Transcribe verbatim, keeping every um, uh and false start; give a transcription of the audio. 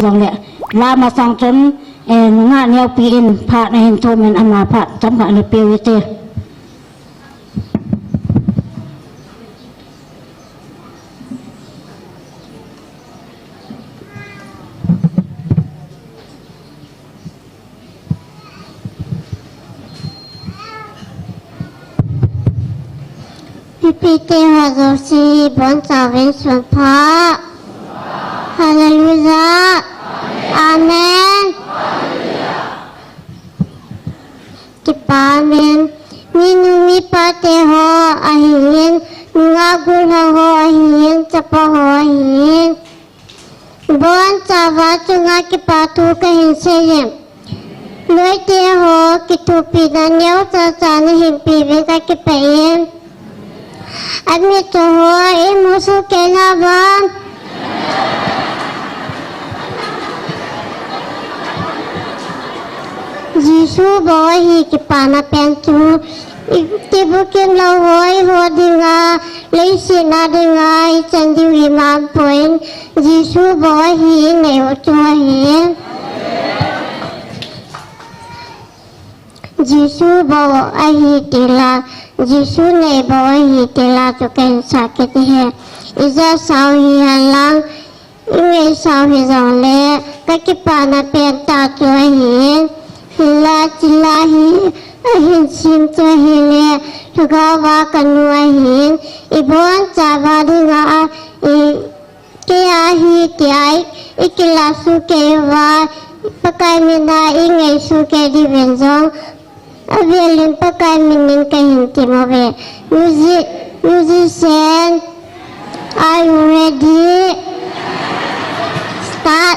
Jongle, la masang chun, eh, nungah neopi in phat ahin thum in ama phat chomkhat ana peh u hite. Mipite ho jouse, ibonchauvin sunpha. Hallelujah. Amen. Kipa amen. Minu mipa te ho ahin, nungah gollhang ho ahin, chapa ho ahin. Ibonchauva chunga kipa thu kahin seiye. Loite ho kithopina neocha cha nahin peuvin kakipah e. Amit cho ho imu sohkei nau vem. Jesu bou ahi kipana pen chu. Ibukim lou ho iho dinga, leiset a dinga ichan diu hi aman poi. Jesu bou ahi inei u chu ahi. Jesu bou ahi tila, Jesu nei bou ahi tila chu kahin sah kit e. Ijat sao hihen lang, ingaisau hijongle, kakipana pen tah chu ahin. Hinla chila hi ahin sem chu ahile, lhagao a kanu ahin. Ibonchauva dinga, i Kei ahi tia ikilah sohkei uva, Pakai mina ingai sohkei diuvin jong, avelin Pakai minin kahin tem uve. Music, musician, are you ready? Start.